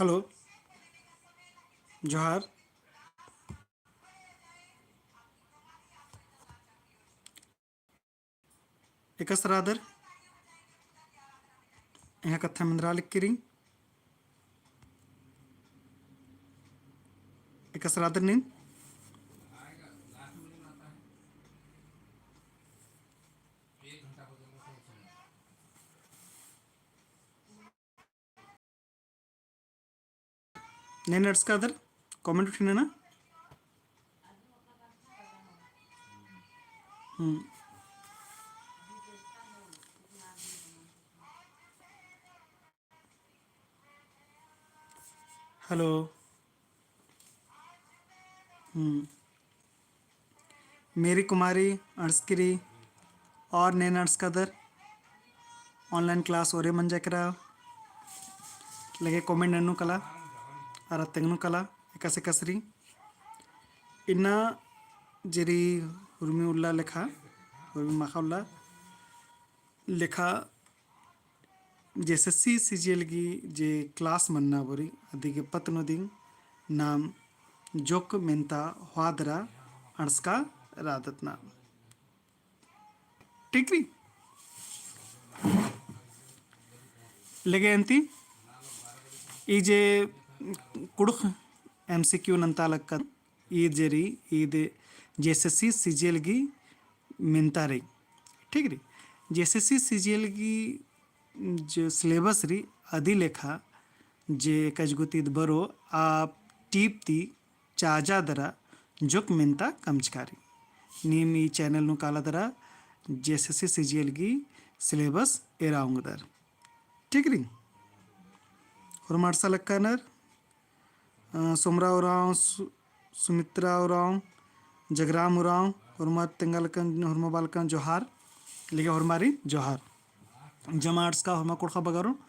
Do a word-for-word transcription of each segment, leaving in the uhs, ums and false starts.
Hello, जोहार। एकासे रअदर, एंग्है कत्था मेंदरा लगी रई। एकासे रअदर नीन। नेन अंड़सकादर, comment उठिना ना। हम्म। Hello। हम्म। मेरी कुमारी अंड़सकी रई, और नेन अंड़सकादर, online class ओरे मंजा केरा, लगे comment नन्नू कला, अरा तेंगनू कला, एकासे एकासे रई। इन्ना जे रई हुरमी उल्ला लेखा, हुरमी माखा उल्ला लेखा JSSC CGL गही जे class मन्ना बरी, अदिगे पत्त नू दिम नाम जोक मेन्ता होआ दरा अंड़सका रअदत ना। ठीक रई? लगे अन्ती, ई जे कुँड़ुख़ MCQ नन्ता लक्कत, ईद जे रई, ईद JSSC CGL गही मेन्ता रई। ठीक रई? JSSC CGL गही जे syllabus रई, अदी लेखा जे कजगुत ईद बरो, आ टीप ती चाजा दरा जोक मेन्ता कमचका रई। नीम ई channel नू काला दरा JSSC CGL गही syllabus एरा ओंगदर। ठीक रई? होरमर अंड़सा लक्कनर, अ, सोमरा उराँव, सु-, सुमित्रा उराँव, जगराम उराँव, होरमर तेंगा लक्कन, होरमा बआ लक्कन जोहार, लेगे होरमारिन जोहार। जमा अंड़सका होरमा कुँड़ुख़ बगरो,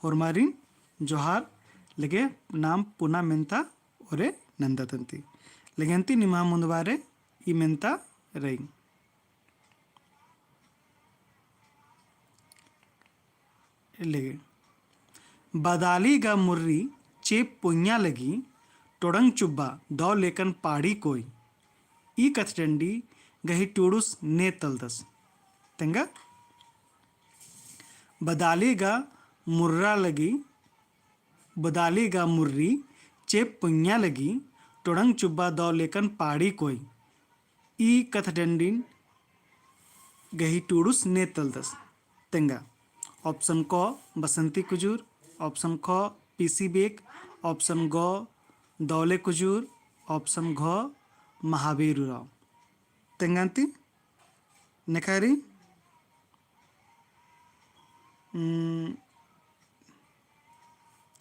होरमारिन जोहार, लेगे नाम पुना मेन्ता ओरे नन्दत अन्ती। लेगे अन्ती निम्हा मुन्दबारे ई मेन्ता रई। लेगे। बदाली गा मुर्री चेंप पोइय्या लगी, टोड़ंग चुब्बा दौ लेकन पाड़ी कोई। ई कथडंडी गही टूड़ुस ने तलदस। तेंगा। बदाली गा मुर्रा लगी, बदाली गा मुर्री चेंप पोइय्या लगी, टोड़ंग चुब्बा दौ लेकन पाड़ी कोई। ई कथडंडिन गही टूड़ुस ने तलदस। तेंगा। Option क बसंती कुजूर, option ख पीसी बेक, option ग दौले कुजूर, option घ महावीर उराँव। तेंगा अन्ती नेखा रई। हम्म,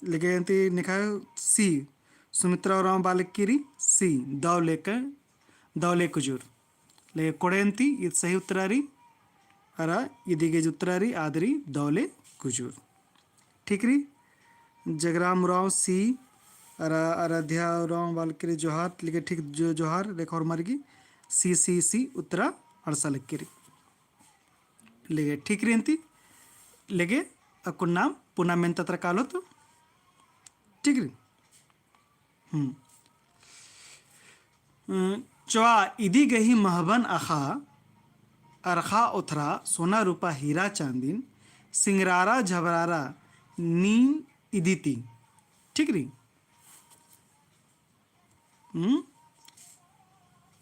लेगे अन्ती नेखा सी, सुमित्रा उराँव बआ लगी रई सी, दौ लेकन, दौले कुजूर। लेगे कोड़े अन्ती ईद सही उत्तरा रई, अरा इदिगे जे उत्तरा रई, आद रई दौले कुजूर। ठीक रई, जगराम उराँव सी, अरा आराध्या उराँव बआ लगी रई जोहार, लेगे ठीक जो-, जोहार, लेगे होरमर गही सी, सी, सी उत्तरा अंड़सा लगी रई। लेगे ठीक रई अन्ती, लेगे अक्कुन नाम पुना मेन्ता तरा कालोत। ठीक रई। हम्म। अ, चोआ इदी गही महबन अख़ा, अरख़ा ओथरा, सोना रूपा हीरा चाँदिन, सिंगरारा झबरारा नीम इदी ती। ठीक रई। हम्म?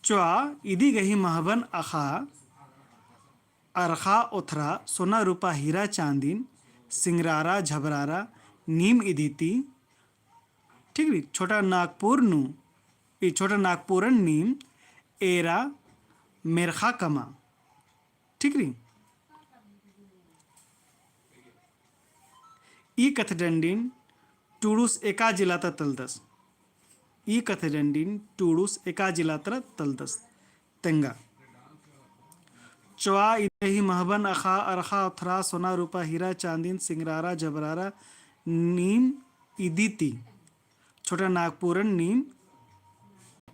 चोआ इदी गही महबन अख़ा, अरख़ा ओथरा, सोना रूपा हीरा चाँदिन, सिंगरारा झबरारा नीम इदी ती। ठीक रई, छोटा नागपुर नू, ई छोटा नागपुरन नीम एरा मेरख़ा कमा। ठीक रई। ई कथडंडिन टूड़ुस एका जिला ता तलदस। ई कथडंडिन टूड़ुस एका जिला ता तलदस। तेंगा। चोआ इदी गही महबन अख़ा, अरख़ा ओथरा, सोना रूपा हीरा चाँदिन, सिंगरारा झबरारा नीम इदी ती। छोटा नागपुरन नीम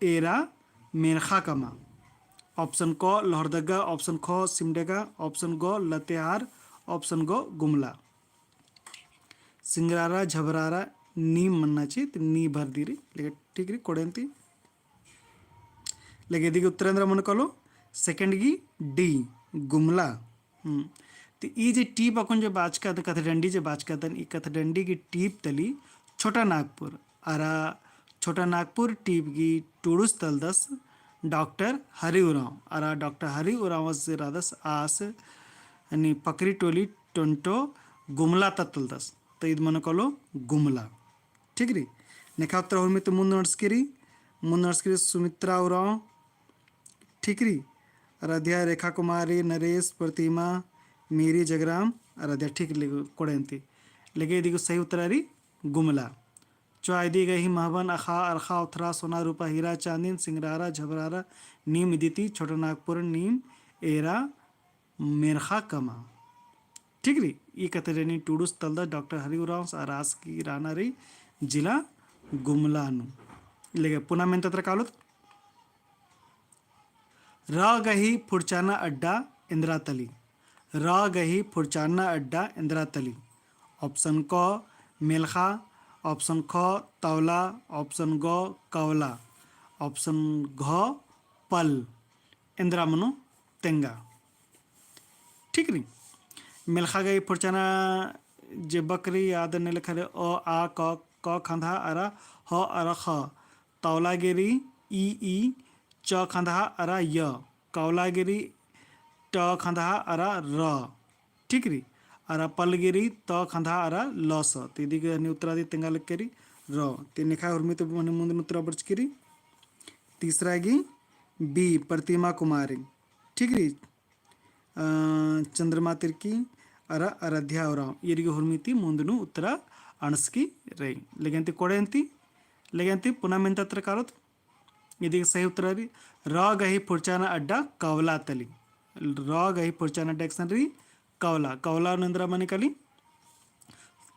एरा मेरख़ा कमा। Option क लोहरदगा, option ख सिमडेगा, option ग लतेहार, option ग गुमला। सिंगरारा झबरारा नीम मन्ना ची, ती नी भर दी रई, लेकिन ठीक रई, कोड़ेन ती। लेकिन इदी गही उत्तर एन्दरा मनो कालो, second गही D, गुमला। हम्म। ती ई जे टीप अक्कुन जे बाचकादन, कथडंडी जे बाचकादन, ई कथडंडी गही टीप तली छोटा नागपुर, अरा छोटा नागपुर टीप गही टुड़ुस तलदस डॉक्टर हरि उराँव, अरा डॉक्टर हरि उराँवस जे रअदस आस, यानी पकरी टोली टोंटो गुमला ता तलदस। तो ईद मनो कालो गुमला। ठीक रई। नेखा उत्तरा हुरमी ती मुन्द नड़सकी रई, मुन्द नड़सकी रई सुमित्रा उराँव। ठीक रई। आराध्या, रेखा कुमारी, नरेश, प्रतिमा, मेरी, जगराम, आराध्या। ठीक रई, कोड़ेन ती। लेकिन इदी गही सही उत्तरा रई गुमला। चो इदी गही महबन, अख़ा, अरख़ा, उथरा, सोना, रूपा, हीरा, चाँदिन, सिंगरारा, झबरारा, नीम इदी ती, छोटा नागपुर, नीम, एरा, मेरख़ा, कमा। ठीक रई, ई कथडंडी टुड़ुस तलदस डॉक्टर हरि उराँवस, अरा आस गही रअना रई जिला गुमला नू। लेकिन पुना मेन्ता तरा कालोत। र गही फुरचाना अड्डा एन्दरा तली। र गही फुरचाना अड्डा एन्दरा तली। Option क, मेलख़ा। Option ख, तौला। Option ग, कौला। Option घ, पल। एन्दरा मनो तेंगा। ठीक रई। मेलख़ा गही फुरचाना जे बक रई आद ने लेखा रई अ, आ, क, क खंदहा अरा ह अरा ख। तौला गे रई ई, ई, च खंदहा अरा य। कौला गे रई ट खंदहा अरा र। ठीक रई। अरा पल गे रई त खंदहा अरा ल स। ती इदी गही हनी उत्तरा दी तेंगा लक्की रई र। ती नेखा हुरमी ती हनी मुन्द नू उत्तरा बरचकी रई। तीसरा गही B, प्रतिमा कुमारी। ठीक रई। अ, चंद्रमा तिर्की अरा आराध्या उराँव, ईर गही हुरमी ती मुन्द नू उत्तरा अंड़सकी रई। लेकिन ती कोड़ेन ती, लेकिन ती पुना मेन्ता तरा कालोत। इदी गही सही उत्तरा रई, र गही फुरचाना अड्डा कौला तली। र गही फुरचाना अड्डा एकसन रई कौला। कौला नू एन्दरा मनी काली,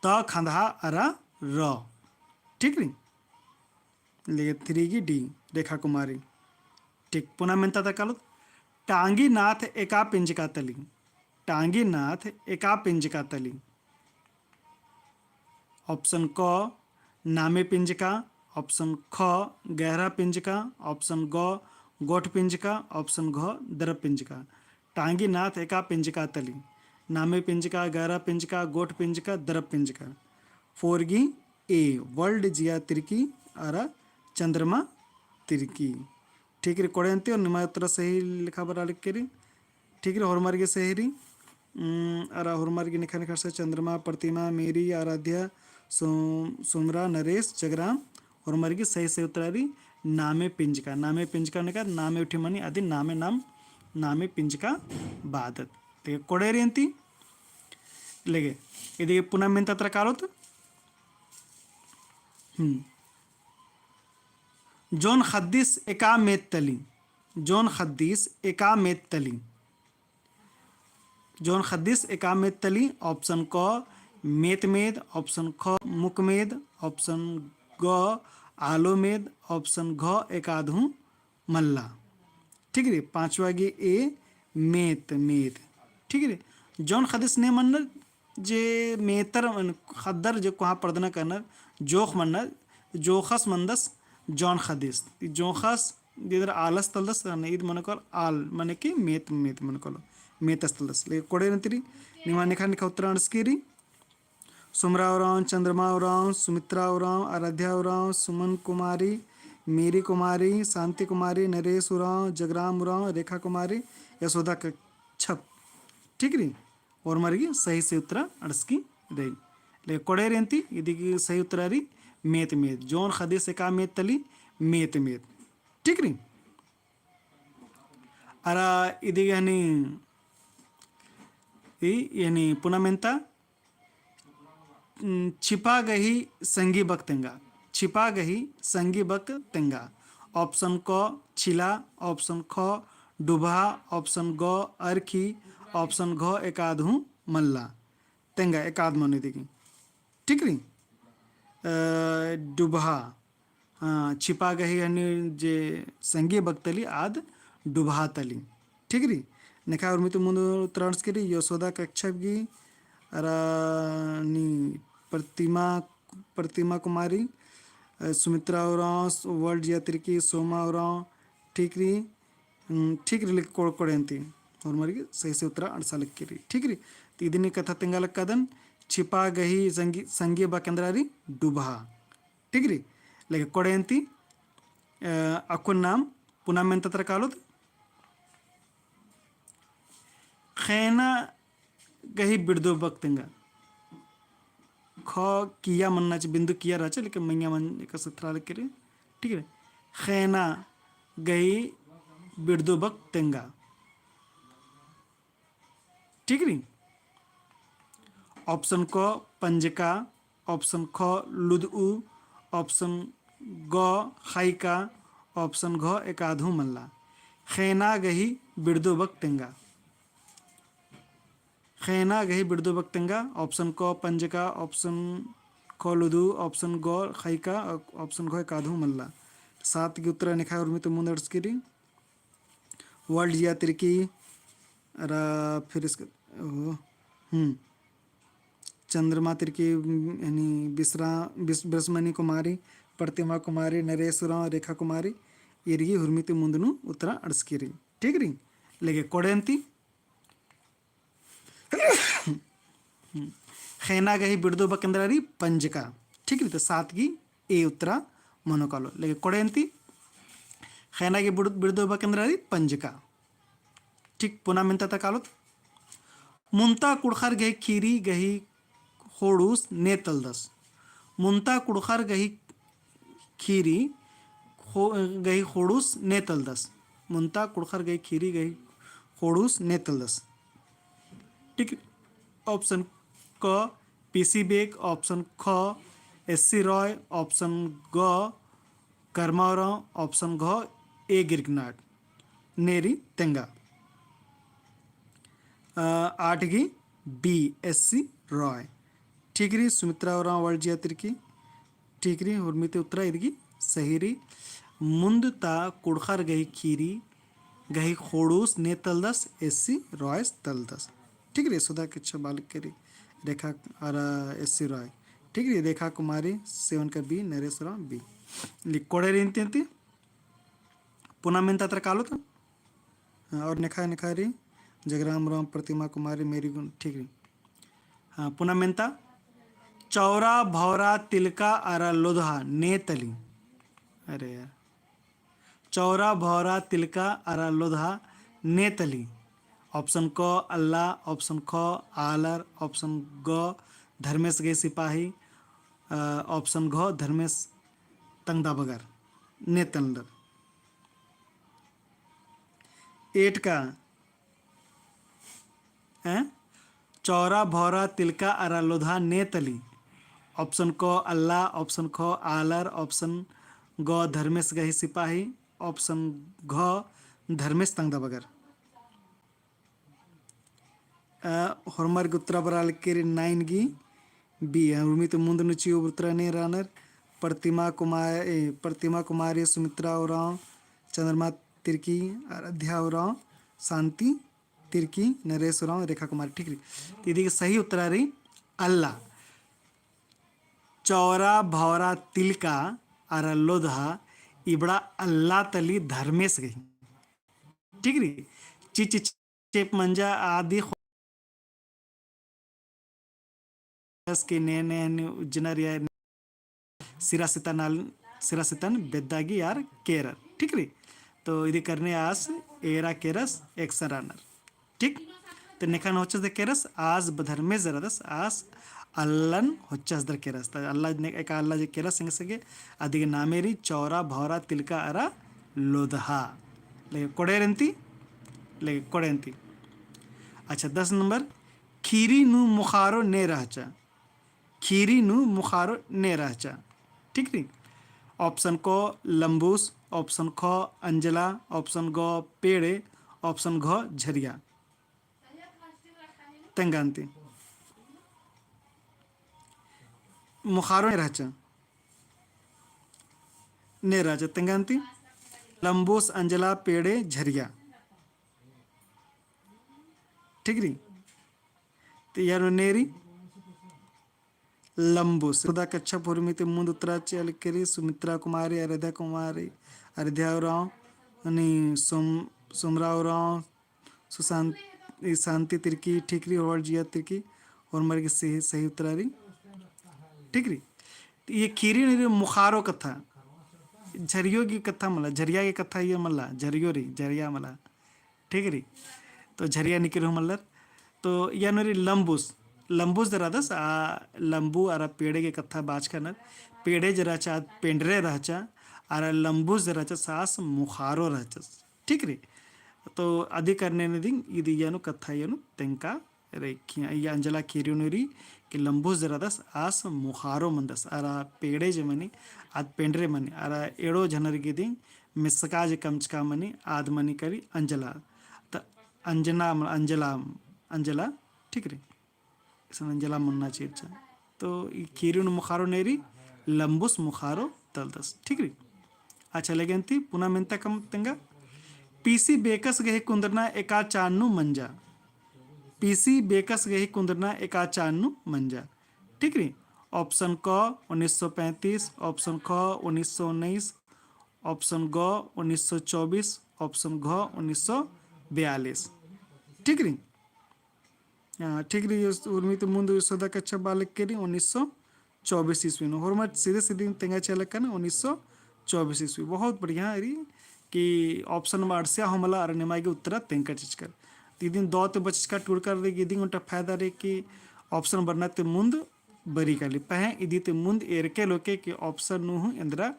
त खंदहा अरा र। ठीक रई। लेकिन three गही D, रेखा कुमारी। ठीक, पुना मेन्ता तरा कालोत। टांगीनाथ एका पिंजका तली। टांगीनाथ एका पिंजका तली। Option क, नामे पिंजका। Option ख, गहरा पिंजका। Option ग, गोठ पिंजका। Option घ, दरब पिंजका। टांगीनाथ एका पिंजका तली। नामे पिंजका, गहरा पिंजका, गोठ पिंजका, दरब पिंजका। Four गही A, world जिया तिर्की अरा चंद्रमा तिर्की। ठीक रई, कोड़ेन ती और निमा उत्तरा सही लेखा बरआ लक्की रई। ठीक रई, होरमर गही सही रई। उम, अरा होरमर गही नेखा नेखा से चंद्रमा, प्रतिमा, मेरी, आराध्या, सु-, सुमरा, नरेश, जगराम, होरमर गही सही सही उत्तरा रई नामे पिंजका। नामे पिंजका नेका नामे उठी मनी अदी नामे नाम, नामे पिंजका बअदत। ते कोड़े रई अन्ती। लेगे, इदी पुना मेन्ता तरा कालोत। हम्म। जोन ख़द्दिस एका मेत तली। जोन ख़द्दिस एका मेत तली। जोन ख़द्दिस एका मेत तली, option क मेत मेद, option ख मुक मेद, option ग आलो मेद, option घ एकाद हूँ मल्ला। ठीक रई, पाँचवा गही A मेत मेद। ठीक रई, जोन ख़द्दिस ने मन्नर जे मेतर ख़द्दर जे कोहाँ परदना करनर, जोख मन्नर, जोखस मन्दस जोन ख़द्दिस। जोखस इदर आलस तलदस, अने ईद मनो कालो आल, मने कि मेत, मेत मनो कालो, मेतस तलदस। लेगे कोड़े रई अन्ती रई, निमा नेखा नेखा उत्तरा अंड़सकी रई। सुमरा उराँव, चंद्रमा उराँव, सुमित्रा उराँव, आराध्या उराँव, सुमन कुमारी, मेरी कुमारी, शांति कुमारी, नरेश उराँव, जगराम उराँव, रेखा कुमारी, यशोदा कच्छप। ठीक रई? होरमर गही सही सही उत्तरा अंड़सकी रई। लेगे कोड़े रई अन्ती, इदी गही सही उत्तरा रई मेत मेत। जोन ख़द्दिस एका मेत तली, मेत मेत। ठीक रई? अरा इदी गही हनी, ई, ई हनी पुना मेन्ता, उम, छिपा गही संगी बक तेंगा। छिपा गही संगी बक तेंगा। Option क छिला, option ख डुबहा, option ग अरखी, option घ एकाद हूँ मल्ला। तेंगा एकाद मनो इदी गही। ठीक रई? अ, डुबहा। हाँ, छिपा गही हनी जे संगी बक तली आद डुबहा तली। ठीक रई? नेखा उर्मी ती मुन्द उत्तरा अंड़सकी रई, यशोदा कच्छप गही, अरा नी प्रतिमा प्रतिमा कुमारी, अ, सुमित्रा उराँव, वर्ल्ड जिया तिरकी, सोमा उराँव, ठीक रई, हम्म, ठीक रई, लेकिन कोड़-, कोड़ेन्ती। होरमर गे सही से उत्तरा अंड़सा लगी रई, ठीक रई। तो इदिन कत्था तेंगा लक्कादन, छिपा गही संगी, संगी बा केन्द्रा रई डुबहा, ठीक रई। लेकिन कोड़ेन्ती, अ, अक्कुन नाम पुना मेन्ता तरा कालोत। ख़ेना गही बिड़दो बक तेंगा। ख किया मन्ना चे, बिंदु किया रहचा, लेकिन मइय्याँ मन्न एका सथरा लगी रई। ठीक रई। ख़ेना गही बिड़दो बक तेंगा। ठीक रई। Option क पंजका, option ख लुदऊ, option ग ख़इका, option घ एकाधू मल्ला। ख़ेना गही बिड़दो बक तेंगा। ख़ेना गही बिड़दो बक तेंगा, option क पंजका, option ख लुदू, option ग ख़इका, option घ एकाधू मल्ला। सात गही उत्तरा नेखा उर्मी ती मुन्द अंड़सकी रई। World जिया तिरकी, अरा फिर इसके, ओहो, हम्म। चंद्रमा तिरकी, यानी बिसरा-, बिस-, बिसमनी कुमारी, प्रतिमा कुमारी, नरेश उराँव, रेखा कुमारी, ईर गही उर्मी ती मुन्द नू उत्तरा अंड़सकी रई। ठीक रई? लेकिन कोड़ेन्ती। ख़ेना गही बिड़दो बक एन्द्रा रई पंजका। ठीक रई, तो सात गही ए उत्तरा मनो कालो। लेकिन कोड़ेन्ती ख़ेना गही बिड़-, बिड़दो बक एन्द्रा रई पंजका। ठीक, पुना मेन्ता तरा कालोत। मुन्ता कुँड़ुख़र गही खीरी गही ख़ोंड़ुस ने तलदस। मुन्ता कुँड़ुख़र गही खीरी खो-, गही ख़ोंड़ुस ने तलदस। मुन्ता कुँड़ुख़र गही खीरी गही ख़ोंड़ुस ने तलदस। ठीक, option क पीसी बेक, option ख एससी रॉय, option ग कर्मा उराँव, option घ ए गिरगनाट। ने रई तेंगा। अ, आठ गही बी एससी रॉय। ठीक रई, सुमित्रा उराँव, वर्ल्ड जिया तिरकी। ठीक रई, उर्मी ती उत्तरा ईर गही सही रई। मुन्ता कुँड़ुख़र गही खीरी गही ख़ोंड़ुस ने तलदस, एससी रॉयस तलदस। ठीक रई, सुधा किच्छा बालिक रई, रेखा अरा एससी रॉय। ठीक रई, रेखा कुमारी सेवन का बी, नरेश उराँव बी। लेकिन कोड़े रई इन्ती इन्ती। पुना मेन्ता तरा कालोत। हाँ, और नेखा नेखा रई जगराम उराँव, प्रतिमा कुमारी, मेरी गुन, ठीक रई। हाँ, पुना मेन्ता। चौरा भौरा तिलका अरा लोधा ने तली। अरे यार। चौरा भौरा तिलका अरा लोधा ने तली। Option क अल्ला, option ख आलर, option ग धर्मेस गही सिपाही, अ, option घ धर्मेस तंगदा बगर ने तलनर। एटका, हैं? चौरा भौरा तिलका अरा लोधा ने तली। Option क अल्ला, option ख आलर, option ग धर्मेस गही सिपाही, option घ धर्मेस तंगदा बगर। अ, होरमर गे उत्तरा बरआ लगी रई nine गही B, अ, उर्मी ती मुन्द नू चिओ उत्तरा ने रअनर, प्रतिमा कुमार, ए, प्रतिमा कुमारी, सुमित्रा उराँव, चंद्रमा तिरकी, आराध्या उराँव, शांति तिरकी, नरेश उराँव, रेखा कुमारी, ठीक रई। तो इदी गही सही उत्तरा रई अल्ला। चौरा भौरा तिलका अरा लोधा इबड़ा अल्ला तली धर्मेस गही। ठीक रई। चिच चेप मंजा आदि ख़ोस के ने ने उज्जना रिया सिरा सितन आल-, सिरा सितन बेद्दा गही आर केरर। ठीक रई। तो इदी करने आस एरा केरस एकसन रअनर। ठीक। तो नेखन होच्चस दर केरस, आस बधर्मेस दरा दस, आस अल्लन होच्चस दर केरस। तो अल्ला ने-, एका अल्ला जे केरस संगे संगे, अदिगे नामे रई चौरा भौरा तिलका अरा लोदहा। लेके कोड़े रेंती, लेके कोड़े रेंती। अच्छा, दस नंबर, खीरी नू मुखारो ने रहचा। खीरी नू मुखारो ने रहचा। ठीक रई? Option क लम्बुस, option ख अंजला, option ग पेड़े, option घ झरिया। तेंगान्ती। मुखारो ने रहचा। ने रहचा। तेंगान्ती। लम्बुस, अंजला, पेड़े, झरिया। ठीक रई? तो यार ने रई। लंबुस। सुधा कच्छप उर्मी ती मुन्द उतरा चिआ लगी रई सुमित्रा कुमारी, आराध्या कुमारी, आराध्या उराँव, अनि सोम-, सोमरा उराँव, सुशांत, ई शांति तिर्की, ठीक रई, होरमर जिया तिर्की, होरमर गे सही, सही उतरा रई, ठीक रई। तो ई ख़ीरी नू रई मुखारो कत्था, झरियो गे कत्था मला, झरिया गे कत्था ई मला, झरियो रई, झरिया मला, ठीक रई। तो झरिया निकिर हूँ मल्लर। तो इया नू रई लंबुस, लंबुस दरा दस, आ लंबु अरा पेड़े गे कत्था बाचका नर, पेड़े जे रहचा, पेंडरे रहचा, अरा लंबुस जे रहचा, आस मुखारो रहचस। ठीक रई। तो अदी करने ने दिंग इदी इया नू कत्था इया नू तेंगका रई। इया अंजला ख़ीरी नू रई कि लंबुस जे रअदस आस मुखारो मन्दस, अरा पेड़े जे मनी, आद पेंडरे मनी, अरा एड़ो झनर गे दिंग मेसका जे कमचका मनी, आद मनी करी अंजला। त अंजना, अंजला, अंजला, ठीक रई। इसन अंजला मन्ना चिच्चा। तो ई ख़ीरी नू मुखारो ने रई, लंबुस मुखारो तलदस। ठीक रई। अच्छा, लेगे अन्ती पुना मेन्ता कम तेंगा। पीसी बेकस गही कुन्दरना एका चान नू मंजा। पीसी बेकस गही कुन्दरना एका चान नू मंजा। ठीक रई। Option क उन्नीस सौ पैंतीस, option ख उन्नीस सौ उन्नीस, option ग उन्नीस सौ चौबीस, option घ उन्नीस सौ बयालीस। ठीक रई। हाँ, ठीक रई, उर्मी ती मुन्द सुधा कच्छप बालक के रई उन्नीस सौ चौबीस ईस्वी नू। होरमर सीधे सीधे तेंगा चिआ लक्कन उन्नीस सौ चौबीस ईस्वी। बहुत बढ़िया रई कि option मा अंड़सिया हूँ मला अरा निमा गे उत्तरा तेंगका चिचकर। तो इदिन दौ ती बचचका टूड़का रई, इदिन ओन्टा फायदा रई कि option बरना ती मुन्द बरी काली। पहें इदी ती मुन्द एरके लोके कि option नू हूँ एन्दरा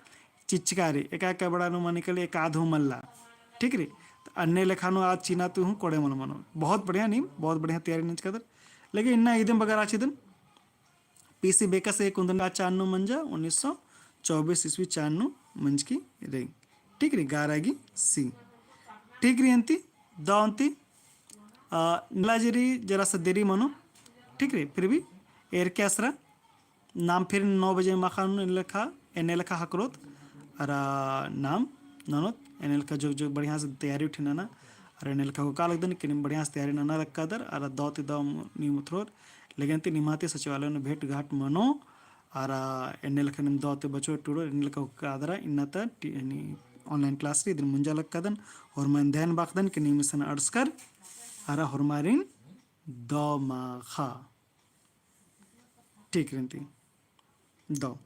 चिचका रई। एका एका बड़ा नू मनी काली एकाद हूँ मल्ला। ठीक रई। तो अन्ने लेखा नू आद चिन्हा ती हूँ कोड़े मल मनो। बहुत बढ़िया नीम, बहुत बढ़िया तैयारी नंजकादर। लेकिन इन्ना इदिन बगर आचिदन पीसी बेकस गही कुन्दरना चान नू मंजा, उन्नीस सौ चौबीस ईस्वी चान नू मंजकी रई। ठीक रई, गा रई गी सी। ठीक रई अन्ती, दौ अन्ती, अ, नला जे रई जरा सा देरी मनो, ठीक रई, फिर भी एरके असरा नाम फिर नौ बजे माख़ा नू एन्ने लेखा, एन्ने लेखा ख़क्खरोत, अरा नाम ननोत, एन्ने लेखा जोग जोग बढ़िया से तैयारी उठी नना, अरा एन्ने लेखा होका लगदन कि नीम बढ़िया से तैयारी नना लक्कादर, अरा दौ ती दौ नीम उतरोर, लेगे अन्ती निमा ती सचिवालय नू भेंट घाट मनो, अरा एन्ने लेखा नीम दौ ती बचो टूड़ो, एन्ने लेखा होका अदरा इन्ना ता टी-, यानी online class रई, इदिन मुंजा लक्कादन, होरमन ध्यान बाखदन कि नीम इसन अंड़सकर, अरा होरमारिन दौ माख़ा। ठीक रई अन्ती। दौ।